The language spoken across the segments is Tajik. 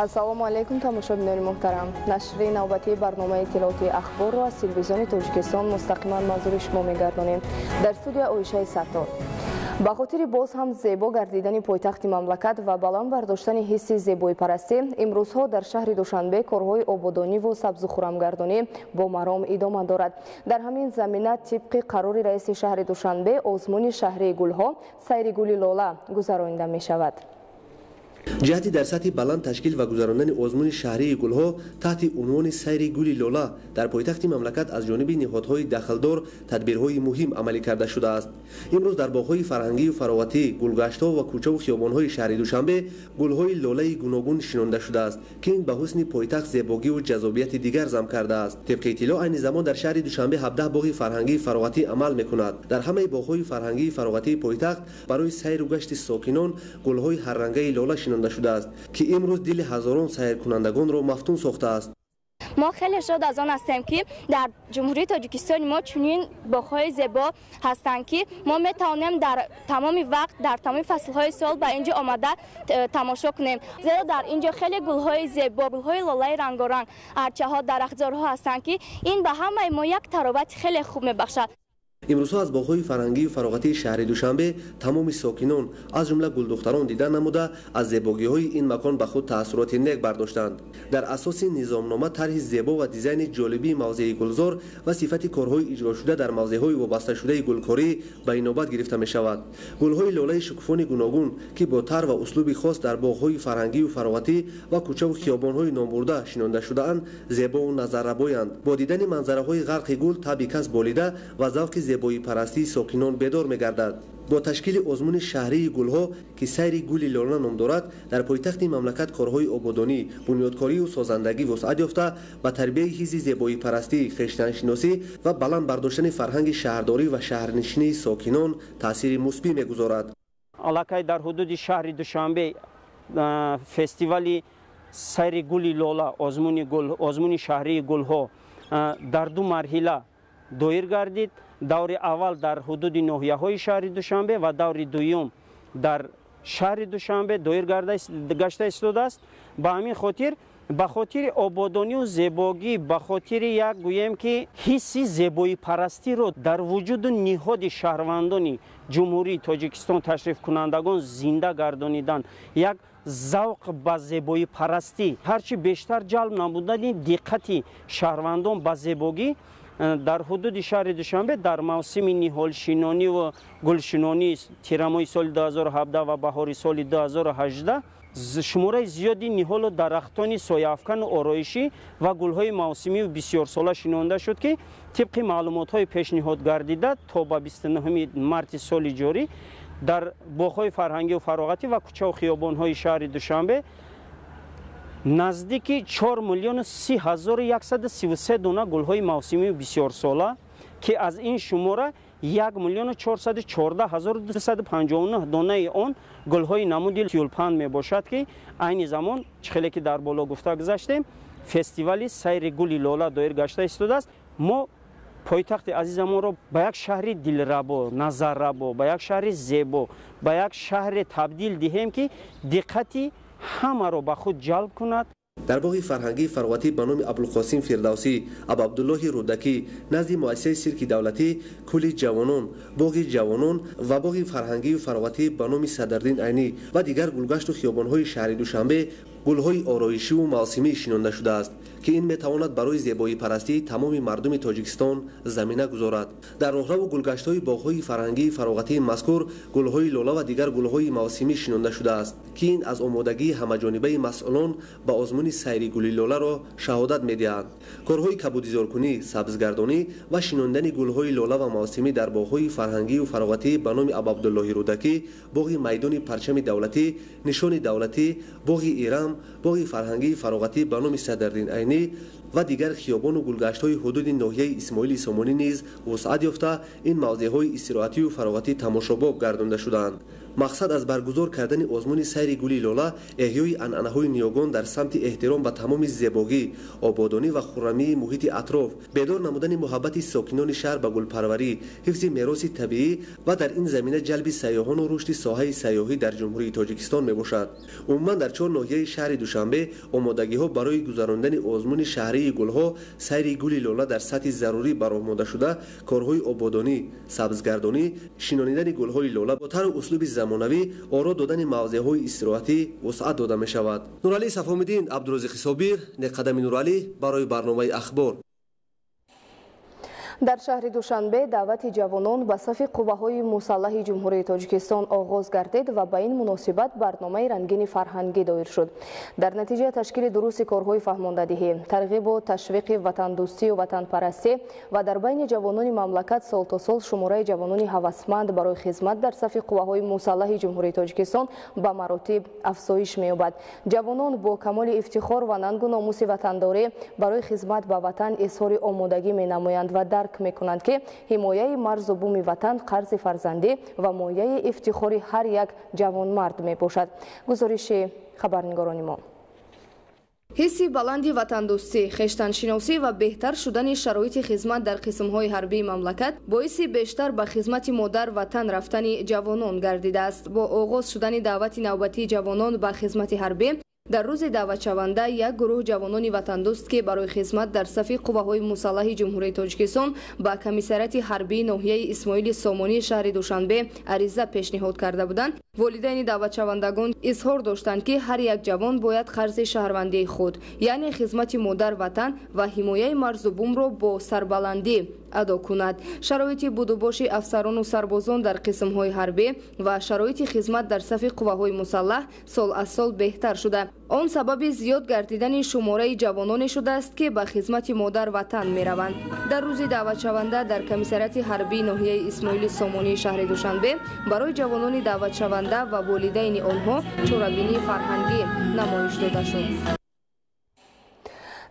Ассалому алайкум, тамошобинони муҳтарам. Нашри навбатии барномаи иттилоотии ахборро аз телевизиони Тоҷикистон мустақиман манзури шумо мегардонем. Дар студия Оишаи Саттор. Ба хотири боз ҳам зебо гардидани пойтахти мамлакат ва баланд бардоштани ҳисси зебоипарастӣ, имрӯзҳо дар шаҳри Душанбе корҳои ободониву сабзу хурамгардонӣ бо маром идома дорад. Дар ҳамин замина, тибқи қарори раиси шаҳри Душанбе, озмуни шаҳрии гулҳо «Сайри гули лола» гузаронида мешавад. Ҷиҳати дар сатҳи баланд ташкил ва гузарондани озмуни шаҳрии гулҳо таҳти унвони «Сайри гули лола» дар пойтахти мамлакат аз ҷониби ниҳодҳои дахлдор тадбирҳои муҳим амалӣ карда шудааст. Имрӯз дар боғҳои фарҳангию фароғатӣ, гулгаштҳо ва кӯчаву хиёбонҳои шаҳри Душанбе гулҳои лолаи гуногун шинонда шудааст, ки ин ба ҳусни пойтахт зебогиву ҷаззобияти дигар зам кардааст. Тибқи иттилоъ, айни замон дар шаҳри Душанбе 17 боғи фарҳангии фароғатӣ амал мекунад. Дар ҳамаи боғҳои фарҳангии фароғатии пойтахт барои сайру гашти сокинон гулҳои ҳаррангаи лола шинонда шудааст, ки имрӯз дили ҳазорон сайркунандагонро мафтун сохтааст. Мо хеле шод аз он ҳастем, ки дар Ҷумҳурии Тоҷикистони мо чунин боғҳои зебо ҳастанд, ки мо метавонем дар тамоми вақт, дар тамоми фаслҳои сол ба ин ҷо омада тамошо кунем, зеро дар ин ҷо хеле гулҳои зебо, гулҳои лолаи рангоранг, арчаҳо, дарахтзорҳо ҳастанд, ки ин ба ҳамаи мо як таровати хеле хуб мебахшад. Имрӯзҳо аз боғҳои фарҳангию фароғатии шаҳри Душанбе тамоми сокинон, аз ҷумла гулдухтарон, дида намуда, аз зебогиҳои ин макон ба худ таассуроти нек бардоштанд. Дар асоси низомнома, тарҳи зебо ва дизайни ҷолибии мавзеи гулзор ва сифати корҳои иҷрошуда дар мавзеъҳои вобасташудаи гулкорӣ ба инобат гирифта мешавад. Гулҳои лолаи шукуфони гуногун, ки бо тарҳ ва услуби хос дар боғҳои фарҳангию фароғатӣ ва кӯчаву хиёбонҳои номбурда шинонда шудаанд, зебову назаррабоянд. Бо дидани манзараҳои ғарқи гул табъи кас болида ва завқи зебоипарастии сокинон бедор мегардад. Бо ташкили озмуни шаҳрии гулҳо, ки «Сайри гули лола» ном дорад, дар пойтахти мамлакат корҳои ободонӣ, бунёдкорию созандагӣ вусъат ёфта, ба тарбияи ҳисси зебоипарастӣ, хештаншиносӣ ва баланд бардоштани фарҳанги шаҳрдорӣ ва шаҳрнишинии сокинон таъсири мусбӣ мегузорад. Аллакай дар ҳудуди шаҳри Душанбе фестивали «Сайри гули лола», озмуни шаҳрии гулҳо дар ду марҳила доир гардид. Даври аввал дар ҳудуди ноҳияҳои шаҳри Душанбе ва даври дуюм дар шаҳри Душанбе доир гашта истодааст. Ба ҳамин хотир, ба хотири ободонию зебогӣ, ба хотири як гӯем, ки ҳисси зебоипарастиро дар вуҷуду ниҳоди шаҳрвандони Ҷумҳурии Тоҷикистон, ташрифкунандагон зинда гардонидан, як завқ ба зебоипарастӣ ҳарчи бештар ҷалб намудани диққати шаҳрвандон ба зебогӣ, дар ҳудуди шаҳри Душанбе дар мавсими ниҳолшинонӣ ва гулшинонӣ тирамоҳи соли 2017 ва баҳори соли 2018 шумораи зиёди ниҳолу дарахтони сояафкану ороишӣ ва гулҳои мавсимию бисёрсола шинонда шуд, ки тибқи маълумотҳои пешниҳод гардида, то ба 29 марти соли ҷорӣ дар боғҳои фарҳангию фароғатӣ ва кӯчаву хиёбонҳои шаҳри Душанбе наздики 4 миллиону 30 ҳазору 133 дона гулҳои мавсимию бисёрсола, ки аз ин шумора 1 миллиону 414 ҳазору 259 донаи он гулҳои намуди тюльпан мебошад, ки айни замон, чӣ хеле ки дар боло гуфта гузаштем, фестивали «Сайри гули лола» доир гашта истодааст. Мо пойтахти азизамонро ба як шаҳри дилрабо, назаррабо, ба як шаҳри зебо, ба як шаҳре табдил диҳем, ки диққати ҳамаро ба худ ҷалб кунад. Дар боғи фарҳангии фароғатӣ ба номи Абулқосим Фирдавсӣ, Абуабдуллоҳи Рӯдакӣ, назди муассисаи сирки давлатӣ, кӯли ҷавонон, боғи ҷавонон ва боғи фарҳангию фароғатӣ ба номи Садриддин Айнӣ ва дигар гулгашту хиёбонҳои шаҳри Душанбе гулҳои ороишиву мавсимӣ шинонда шудааст, ки ин метавонад барои зебоипарастии тамоми мардуми Тоҷикистон замина гузорад. Дар роҳраву гулгаштҳои боғҳои фарҳангии фароғатии мазкур гулҳои лола ва дигар гулҳои мавсимӣ шинонда шудааст, ки ин аз омодагии ҳамаҷонибаи масъулон ба озмуни сайри гули лоларо шаҳодат медиҳанд. Корҳои кабудизоркунӣ, сабзгардонӣ ва шинондани гулҳои лола ва мавсимӣ дар боғҳои фарҳангию фароғатӣ ба номи Абуабдуллоҳи Рӯдакӣ, боғи майдони парчами давлатӣ, нишони давлатӣ, боғи Ирам, боғи фарҳангии фароғатӣ ба номи Садриддин Айнӣ ва дигар хиёбону гулгаштҳои ҳудуди ноҳияи Исмоили Сомонӣ низ вусъат ёфта, ин мавзеъҳои истироҳатию фароғатӣ тамошобоб гардонда шудаанд. Мақсад аз баргузор кардани озмуни сайри гули лола эҳёи анъанаҳои ниёгон дар самти эҳтиром ба тамоми зебогӣ, ободонӣ ва хуррамии муҳити атроф, бедор намудани муҳаббати сокинони шаҳр ба гулпарварӣ, ҳифзи мероси табиӣ ва дар ин замина ҷалби сайёҳону рушди соҳаи сайёҳӣ дар Ҷумҳурии Тоҷикистон мебошад. Умуман дар 4 ноҳияи шаҳри Душанбе омодагиҳо барои гузарондани озмуни шаҳрии гулҳо сайри гули лола дар сатҳи зарурӣ ба роҳ монда шуда, корҳои ободонӣ, сабзгардонӣ, шинонидани гулҳои лола бо тару услуби замонавӣ, оро додани мавзеъҳои истироҳатӣ вусъат дода мешавад. Нуралӣ Сафомиддин, Абдурозиқи Собир, Неқадами Нуралӣ барои барномаи Ахбор. Дар шаҳри Душанбе даъвати ҷавонон ба сафи қувваҳои мусаллаҳи Ҷумҳурии Тоҷикистон оғоз гардид ва ба ин муносибат барномаи рангини фарҳангӣ доир шуд. Дар натиҷа ташкили дурусти корҳои фаҳмондадиҳӣ, тарғибу ташвиқи ватандӯстию ватанпарастӣ ва дар байни ҷавонони мамлакат сол то сол шумораи ҷавонони ҳавасманд барои хизмат дар сафи қувваҳои мусаллаҳи Ҷумҳурии Тоҷикистон ба маротиб афзоиш меёбад. Ҷавонон бо камоли ифтихор ва нангу номуси ватандорӣ барои хизмат ба ватан изҳори омодагӣ менамоянд ва дарк мекунанд, ки ҳимояи марзу буми ватан қарзи фарзандӣ ва мояи ифтихори ҳар як ҷавонмард мебошад. Гузориши хабарнигорони мо. Ҳисси баланди ватандӯстӣ, хештаншиносӣ ва беҳтар шудани шароити хизмат дар қисмҳои ҳарбии мамлакат боиси бештар ба хизмати модар ватан рафтани ҷавонон гардидааст. Бо оғоз шудани даъвати навбатии ҷавонон ба хизмати ҳарбӣ дар рӯзи даъватшаванда як гурӯҳ ҷавонони ватандӯст, ки барои хизмат дар сафи қувваҳои мусаллаҳи Ҷумҳурии Тоҷикистон ба комиссариати ҳарбии ноҳияи Исмоили Сомонии шаҳри Душанбе ариза пешниҳод карда буданд, волидайни даъватшавандагон изҳор доштанд, ки ҳар як ҷавон бояд қарзи шаҳрвандии худ, яъне хизмати модар ватан ва ҳимояи марзу бумро бо сарбаландӣ адо кунад. Шароити будубоши афсарону сарбозон дар қисмҳои ҳарбӣ ва шароити хизмат дар сафи қувваҳои мусаллаҳ сол аз сол беҳтар шуда, он сабаби зиёд гардидани шумораи ҷавононе шудааст, ки ба хизмати модар ватан мераванд. Дар рӯзи даъватшаванда дар комиссариати ҳарбии ноҳияи Исмоили Сомонии шаҳри Душанбе барои ҷавонони даъватшаванда ва волидайни онҳо чорабинии фарҳангӣ намоиш дода шуд.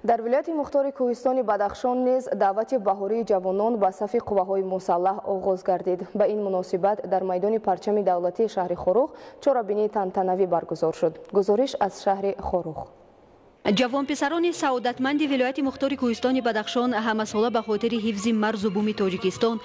Дар вилояти мухтори кӯҳистони Бадахшон низ даъвати баҳории ҷавонон ба сафи қувваҳои мусаллаҳ оғоз гардид. Ба ин муносибат дар майдони парчами давлатии шаҳри Хоруғ чорабинии тантанавӣ баргузор шуд. Гузориш аз шаҳри Хоруғ. Ҷавонписарони саодатманди вилояти мухтори кӯҳистони Бадахшон ҳамасола ба хотири ҳифзи марзу буми Тоҷикистон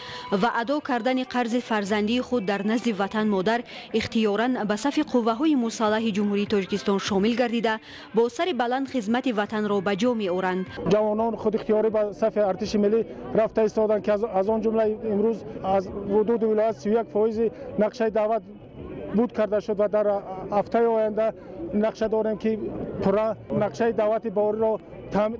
ва адо кардани қарзи фарзандии худ дар назди ватан модар ихтиёран ба сафи қувваҳои мусаллаҳи Ҷумҳурии Тоҷикистон шомил гардида, бо сари баланд хизмати ватанро ба ҷо меоранд. Ҷавонон худихтиёрӣ ба сафи артиши миллӣ рафта истоданд, ки аз он ҷумла имрӯз аз ҳудуди вилоят 31% нақшаи даъват буд карда шуд ва дар ҳафтаи оянда нақша дорем, ки пурра нақшаи даъвати баҳориро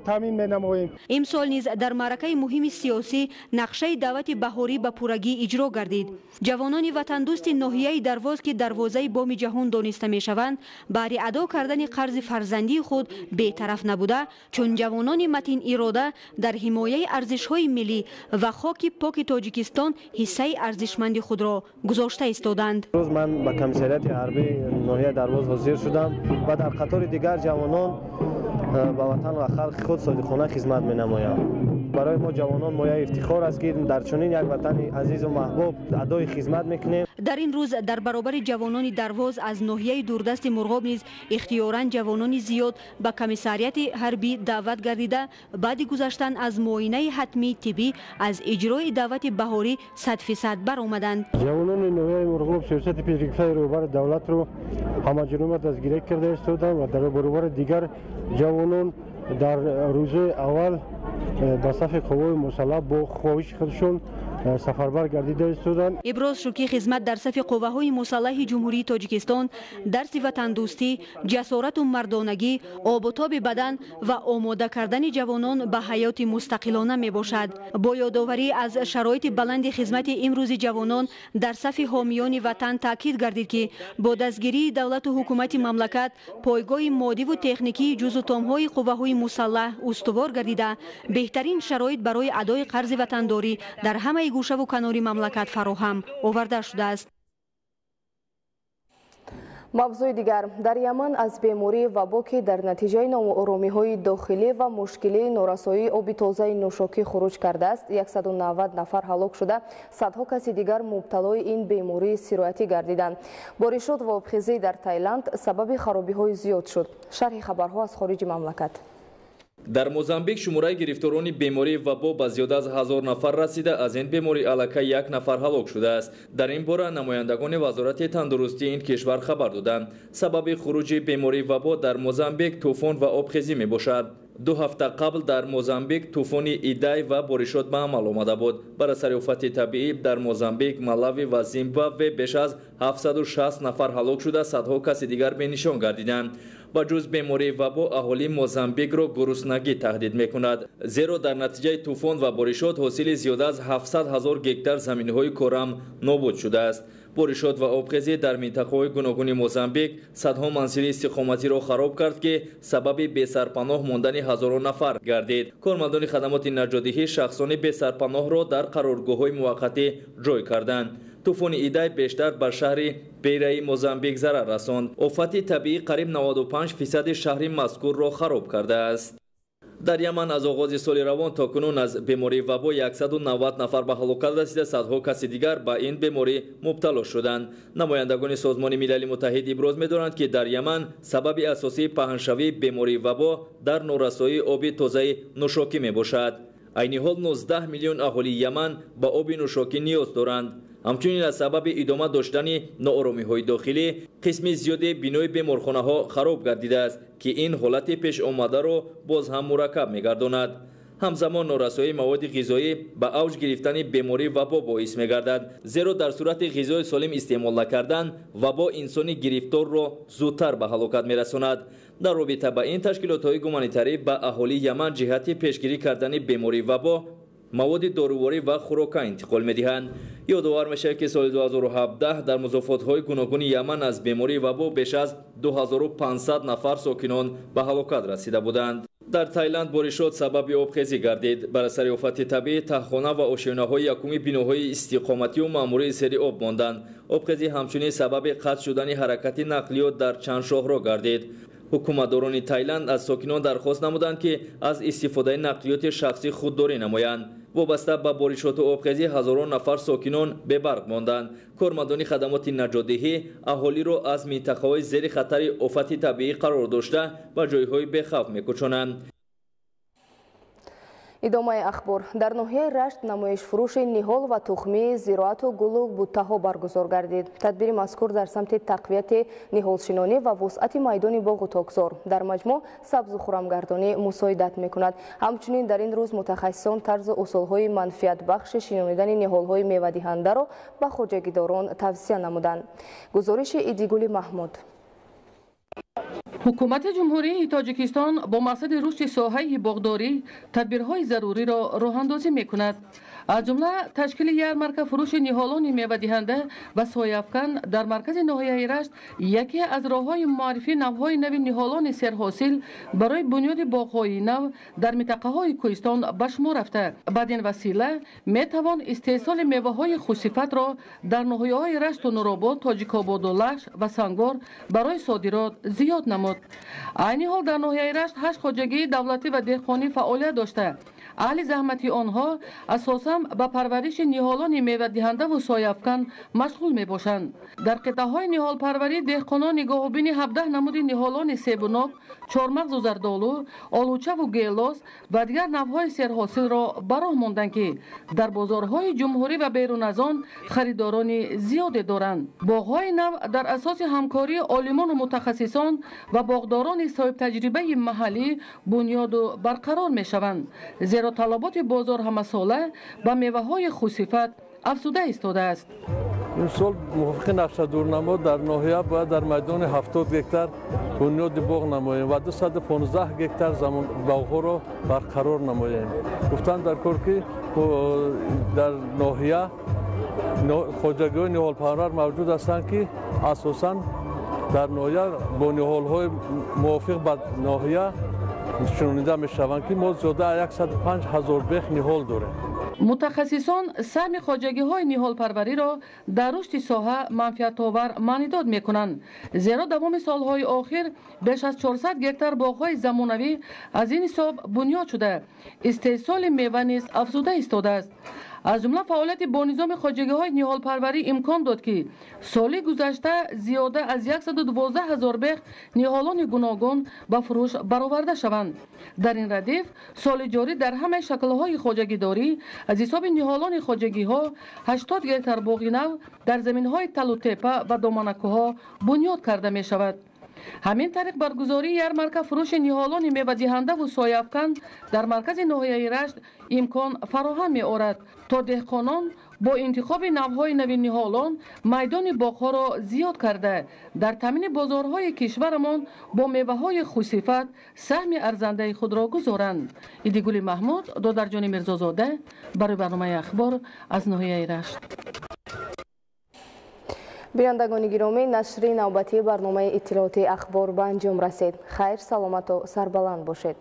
таъмин менамоем. Имсол низ дар маъракаи муҳими сиёсӣ нақшаи даъвати баҳорӣ ба пуррагӣ иҷро гардид. Ҷавонони ватандӯсти ноҳияи Дарвоз, ки дарвозаи боми ҷаҳон дониста мешаванд, баҳри адо кардани қарзи фарзандии худ бетараф набуда, чун ҷавонони матин ирода дар ҳимояи арзишҳои миллӣ ва хоки поки Тоҷикистон ҳиссаи арзишманди худро гузошта истоданд. Рӯз ман ба комиссариати ҳарбии ноҳияи Дарвоз ҳозир шудам ва дар қатори дигар ҷавонон ба ватан ва халқи худ содиқона хизмат менамоям. Барои мо ҷавонон мояи ифтихор аст, ки дар чунин як ватани азизу маҳбуб адои хизмат мекунем. Дар ин рӯз дар баробари ҷавонони Дарвоз аз ноҳияи дурдасти Мурғоб низ ихтиёран ҷавонони зиёд ба комиссариати ҳарбӣ даъват гардида, баъди гузаштан аз муоинаи ҳатмии тиббӣ аз иҷрои даъвати баҳорӣ 100% баромаданд. Ҷавонони ноҳияи Мурғоб сиёсати пешгирифтаи роҳбари давлатро ҳамаҷониба дастгирӣ карда истоданд ва дар баробари дигар ҷавонон дар рӯзҳои аввал ба сафи қувваҳои мусаллаҳ бо хоҳиши худшон сафарбар гардида истоданд. Иброз шуд, ки хизмат дар сафи қувваҳои мусаллаҳи Ҷумҳурии Тоҷикистон дарси ватандӯстӣ, ҷасорату мардонагӣ, обутоби бадан ва омода кардани ҷавонон ба ҳаёти мустақилона мебошад. Бо ёдоварӣ аз шароити баланди хизмати имрӯзи ҷавонон дар сафи ҳомиёни ватан таъкид гардид, ки бо дастгирии давлату ҳукумати мамлакат пойгоҳи моддиву техникии ҷузу томҳои қувваҳои мусаллаҳ устувор гардида, беҳтарин шароит барои адои қарзи ватандорӣ дар ҳамаи гӯшаву канори мамлакат фароҳам оварда шудааст. Мавзӯи дигар. Дар Яман аз бемории вабо, ки дар натиҷаи нооромиҳои дохилӣ ва мушкилии норасоии оби тозаи нӯшокӣ хуруҷ кардааст, 190 нафар ҳалок шуда, садҳо каси дигар мубталои ин бемории сироятӣ гардиданд. Боришот ва обхезӣ дар Тайланд сабаби харобиҳои зиёд шуд. Шарҳи хабарҳо аз хориҷи мамлакат. Дар Мозамбик шумораи гирифторони бемории вабо ба зиёда аз 1000 нафар расида, аз ин беморӣ аллакай як нафар ҳалок шудааст. Дар ин бора намояндагони Вазорати тандурустии ин кишвар хабар доданд. Сабаби хуруҷи бемории вабо дар Мозамбик тӯфон ва обхезӣ мебошад. 2 ҳафта қабл дар Мозамбик тӯфони Идай ва боришот ба амал омада буд. Бар асари офати табиӣ дар Мозамбик, Малави ва Зимбабве беш аз 760 нафар ҳалок шуда, садҳо каси дигар бенишон гардиданд. Ба ҷуз бемории вабо, аҳолии Мозамбикро гуруснагӣ таҳдид мекунад, зеро дар натиҷаи тӯфон ва боришот ҳосили зиёда аз 700 ҳазор гектар заминҳои корам нобуд шудааст. Боришот ва обхезӣ дар минтақаҳои гуногуни Мозамбик садҳо манзили истиқоматиро хароб кард, ки сабаби бесарпаноҳ мондани ҳазорон нафар гардид. Кормандони хадамоти наҷотдиҳӣ шахсони бесарпаноҳро дар қароргоҳҳои муваққатӣ ҷой карданд. Тӯфони Идай бештар бар шаҳри Бейраи Мозамбик зарар расонд. Офати табиӣ қариб 95% шаҳри мазкурро хароб кардааст. Дар Яман аз оғози соли равон то кунун аз бемории вабо 190 нафар ба ҳалокат расида, садҳо каси дигар ба ин беморӣ мубтало шуданд. Намояндагони Созмони Милали Муттаҳид иброз медоранд, ки дар Яман сабаби асосии паҳншавии бемории вабо дар норасоии оби тозаи нӯшокӣ мебошад. Айни ҳол 19 миллион аҳолии Яман ба оби нӯшокӣ ниёз доранд. Ҳамчунин аз сабаби идома доштани нооромиҳои дохилӣ қисми зиёди бинои беморхонаҳо хароб гардидааст, ки ин ҳолати пешомадаро боз ҳам мураккаб мегардонад. Ҳамзамон норасоии маводи ғизоӣ ба авҷ гирифтани бемории вабо боис мегардад, зеро дар сурати ғизои солим истеъмол накардан вабо инсони гирифторро зудтар ба ҳалокат мерасонад. Дар робита ба ин ташкилотҳои гуманитарӣ ба аҳолии Яман ҷиҳати пешгирӣ кардани бемории вабо маводи доруворӣ ва хӯрока интиқол медиҳанд. Ёдовар мешавад, ки соли 2017 дар музофотҳои гуногуни Яман аз бемории вабо беш аз 2500 нафар сокинон ба ҳалокат расида буданд. Дар Тайланд боришот сабаби обхезӣ гардид. Бар асари офати табиӣ таҳхона ва ошёнаҳои якуми биноҳои истиқоматию маъмурии зери об монданд. Обхезӣ ҳамчунин сабаби қатъ шудани ҳаракати нақлиёт дар чанд шоҳроҳ гардид. Ҳукуматдорони Тайланд аз сокинон дархост намуданд, ки аз истифодаи нақлиёти шахсӣ худдорӣ намоянд. Вобаста ба боришоту обхезӣ ҳазорон нафар сокинон бебарқ монданд. Кормандони хадамоти наҷотдиҳӣ аҳолиро аз минтақаҳои зери хатари офати табиӣ қарор дошта ба ҷойҳои бехавф мекӯчонанд. Идомаи ахбор. Дар ноҳияи Рашт намоишфурӯши ниҳол ва тухмии зироату гулу буттаҳо баргузор гардид. Тадбири мазкур дар самти тақвияти ниҳолшинонӣ ва вусъати майдони боғу токзор, дар маҷмӯъ сабзу хурамгардонӣ мусоидат мекунад. Ҳамчунин дар ин рӯз мутахассисон тарзу усулҳои манфиатбахши шинонидани ниҳолҳои мевадиҳандаро ба хоҷагидорон тавсия намуданд. Гузориши Идигули Маҳмуд. Ҳукумати Ҷумҳурии Тоҷикистон бо мақсади рушди соҳаи боғдорӣ тадбирҳои заруриро роҳандозӣ мекунад. Аз ҷумла ташкили ярмарка фурӯши ниҳолони мевадиҳанда ва сояафкан дар маркази ноҳияи Рашт яке аз роҳҳои муаррифии навъҳои нави ниҳолони серҳосил барои бунёди боғҳои нав дар минтақаҳои кӯҳистон ба шумор рафта. Бад ин васила метавон истеҳсоли меваҳои хушсифатро дар ноҳияҳои Рашту Нуробод, Тоҷикободу Лахш ва Сангвор барои содирот зиёд намуд. Айни ҳол дар ноҳияи Рашт 8 хоҷагии давлатӣ ва деҳқонӣ фаъолият дошта, аҳли заҳмати онҳо асосан ба парвариши ниҳолони мевадиҳандаву сояафкан машғул мебошанд. Дар қитъаҳои ниҳолпарварӣ деҳқонон нигоҳубини 17 намуди ниҳолони себунок, чормағзу зардолу, олучаву гелос ва дигар навъҳои серҳосилро ба роҳ монданд, ки дар бозорҳои ҷумҳурӣ ва берун аз он харидорони зиёде доранд. Боғҳои нав дар асоси ҳамкории олимону мутахассисон ва боғдорони соҳибтаҷрибаи маҳаллӣ бунёду барқарор мешаванд, зеро талаботи бозор ҳамасола ба меваҳои хушсифат афзуда истодааст. Имсол мувофиқи нақшадурнамо дар ноҳия бояд дар майдони 70 гектар бунёди боғ намоем ва 215 гектар боғҳоро барқарор намоем. Гуфтанд дар кор, ки дар ноҳия хоҷагиҳои ниҳолпарвар мавҷуд ҳастанд, ки асосан дар ноҳия бо ниҳолҳои мувофиқ ба ноҳия шинонида мешаванд, ки мо зиёда 105 ҳазор бех ниҳол дорем. Мутахассисон саҳми хоҷагиҳои ниҳолпарвариро дар рушди соҳа манфиатовар маънидод мекунанд, зеро давоми солҳои охир беш аз 400 гектар боғҳои замонавӣ аз ин ҳисоб бунёд шуда, истеҳсоли мева низ афзуда истодааст. Аз ҷумла фаъолияти бонизоми хоҷагиҳои ниҳолпарварӣ имкон дод, ки соли гузашта зиёда аз 112 ҳазор бех ниҳолони гуногун ба фурӯш бароварда шаванд. Дар ин радиф соли ҷорӣ дар ҳамаи шаклҳои хоҷагидорӣ аз ҳисоби ниҳолони хоҷагиҳо 80 гектар боғи нав дар заминҳои талутепа ва доманакӯҳҳо бунёд карда мешавад. Ҳамин тариқ баргузории ярмарка фурӯши ниҳолони мевадиҳандаву сояафкан дар маркази ноҳияи Рашт имкон фароҳам меорад, то деҳқонон бо интихоби навъҳои нави ниҳолон майдони боғҳоро зиёд карда, дар таъмини бозорҳои кишварамон бо меваҳои хушсифат саҳми арзандаи худро гузоранд. Идигули Маҳмуд, Додарҷони Мирзозода барои барномаи Ахбор аз ноҳияи Рашт. Бинандагони гиромӣ, нашри навбатии барномаи иттилоотии Ахбор ба анҷом расид. Хайр, саломату сарбаланд бошед.